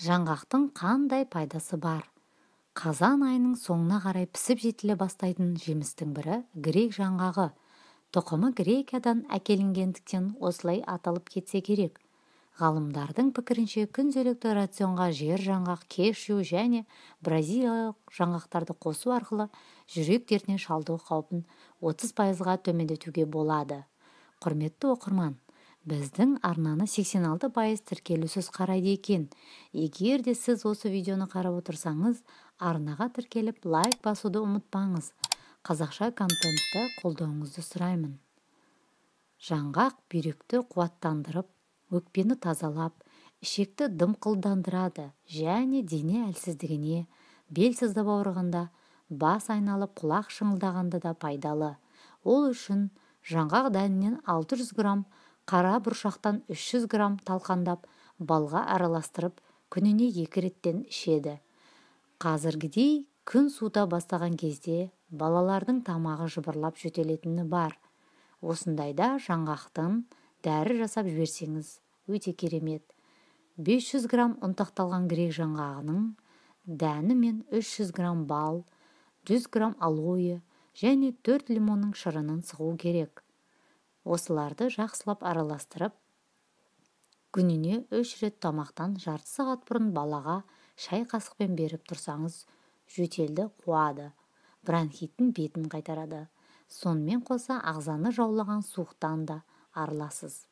Жаңғақтың қандай пайдасы бар? Қазан айының соңына қарай пісіп жетіле бастайтын жемістің бірі грек жаңғағы. Тұқымы Грекиядан әкелінгендіктен осылай аталып кетсе керек. Ғалымдардың пікірінше, күнделікті рационға жер жаңғақ, кешью және бразилиялық жаңғақтарды қосу арқылы жүрек дертіне шалдығу қаупін 30%-ға төмендетуге болады. Құрметті оқырман, біздің арнаны 86% тіркелусіз қарайды екен. Егер де сіз осы видеоны қарап отырсаңыз, арнаға тіркеліп, лайк басуды ұмытпаңыз. Қазақша контентті қолдауыңызды сұраймын. Жаңғақ бүйректі қуаттандырып, өкпені тазалап, ішекті дымқылдандырады және дене әлсіздігіне, бел сыздап ауырғанда, бас айналып, құлақ шыңылдағанда да пайдалы. Ол үшін жаңғақ дәнінен 600 грамм, қара бұршақтан 300 грамм талқандап, балға араластырып, күніне 2 реттен ішеді. Қазіргідей күн суыта бастаған кезде балалардың тамағы жыбырлап жөтелетіні бар. Осындайда жаңғақтан дәрі жасап жіберсеңіз, өте керемет. 500 грамм ұнтақталған грек жаңғағының дәні мен 300 грамм бал, 100 грамм алоэ және 4 лимонның шырынын сығу керек. Осыларды жақсылап араластырып, күніне 3 рет тамақтан жарты сағат бұрын балаға шай қасықпен беріп тұрсаңыз, жөтелді қуады, бронхиттің бетін қайтарады. Сонымен қоса ағзаны жаулаған суықтан да арыласыз.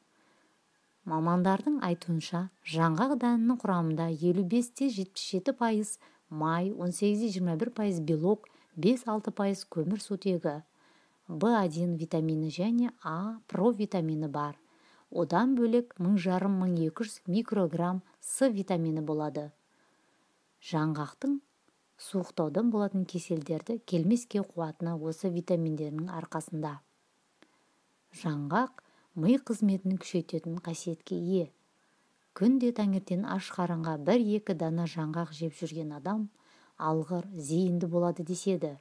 Мамандардың айтуынша, жаңғақ дәнінің құрамында 55-77% май, 18-21% белок, 5-6% көмір сутегі, В1 витамині және А провитамині бар. Одан бөлек 1500-1200 микрограмм С витамині болады. Жаңғақтың суықтаудан болатын кеселдерді келмеске қуатыны осы витаминдерінің арқасында. Жаңғақ ми қызметін күшейтетін қасиетке ие. Күнде таңертең аш қарынға 1-2 дана жаңғақ жеп жүрген адам алғыр, зейінді болады деседі.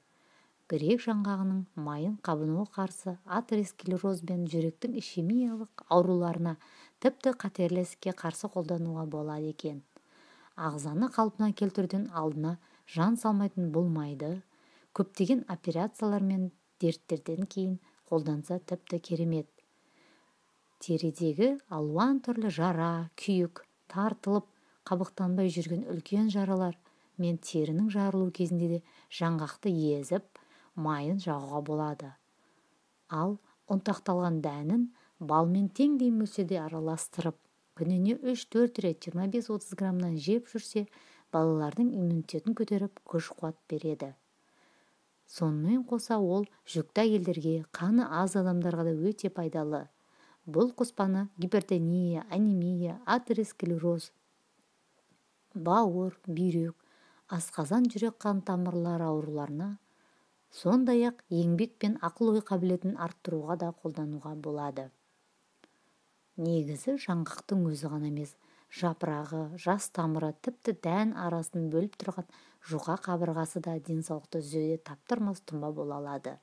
Грек жаңғағының майын қабынуға қарсы атеросклероз бен жүректің ишемиялық ауруларына, тіпті қатерлі ісікке қарсы қолдануға болады екен. Ағзаны қалпына келтіруден алдына жан салмайтын бұл майды көптеген операциялар мен дерттерден кейін қолданса тіпті керемет. Терідегі алуан түрлі жара, күйік, тартылып, қабықтанбай жүрген үлкен жаралар мен терінің жарылу кезінде де жаңғақты езіп, майын жағуға болады. Ал ұнтақталған дәнін балмен теңдей мөлшерде араластырып, күніне 3-4 рет 25-30 граммнан жеп жүрсе, балалардың иммунитетін көтеріп, күш-қуат береді. Сонымен қоса ол жүкті әйелдерге, қаны аз адамдарға да өте пайдалы. Бұл қоспаны гипертония, анемия, атеросклероз, бауыр, бүйрек, асқазан, жүрек қан тамырлары ауруларына, сондай-ақ еңбек пен ақыл-ой қабілетін арттыруға да қолдануға болады. Негізі жаңғақтың өзі ғана емес, жапырағы, жас тамыры, тіпті дән арасын бөліп тұрған жұқа қабырғасы да денсаулықты түзеуде таптырмас тұнба бола алады.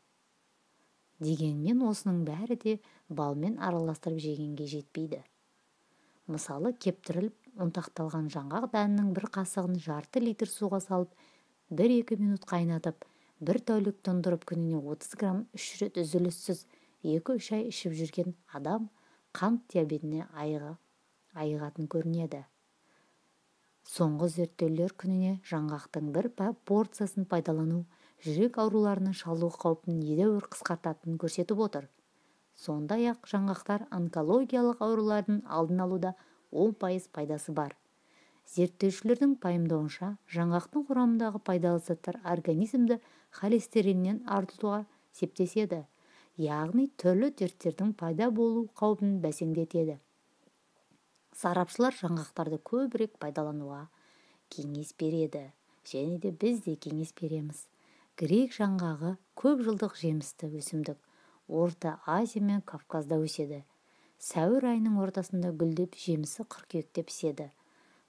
Дегенмен осының бәрі де балмен араластырып жегенге жетпейді. Мысалы, кептіріліп ұнтақталған жаңғақ дәнінің бір қасығын жарты литр суға салып, 1-2 минут қайнатып, бір тәулік тұндырып, күніне 30 грамм 3 рет үзіліссіз 2-3 ай ішіп жүрген адам қант диабетіне айығатын көрінеді. Соңғы зерттеулер күніне жаңғақтың бір порциясын пайдалану жүрек ауруларына шалдығу қаупін едәуір қысқартатынын көрсетіп отыр. Сондай-ақ жаңғақтар онкологиялық аурулардың алдын алуда 10% пайдасы бар. Зерттеушілердің пайымдауынша, жаңғақтың құрамындағы пайдалы заттар организмді холестериннен арылтуға септеседі, яғни түрлі дерттердің пайда болу қаупін бәсеңдетеді. Сарапшылар жаңғақтарды көбірек пайдалануға кеңес береді. Және де біз де кеңес береміз. Грек жаңғағы көп жылдық жемісті өсімдік. Орта Азия мен Кавказда өседі. Сәуір айының ортасында гүлдеп, жемісі қыркүйекте піседі.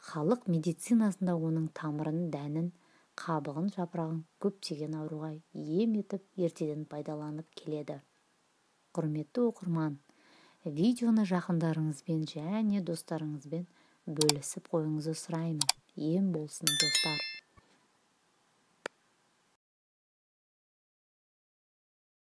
Халық медицинасында оның тамырын, дәнін, қабығын, жапырағын көптеген ауруға ем етіп ертеден пайдаланып келеді. Құрметті оқырман, видеоны жақындарыңызбен және достарыңызбен бөлісіп қоюыңызды сұраймын. ем болсын, достар.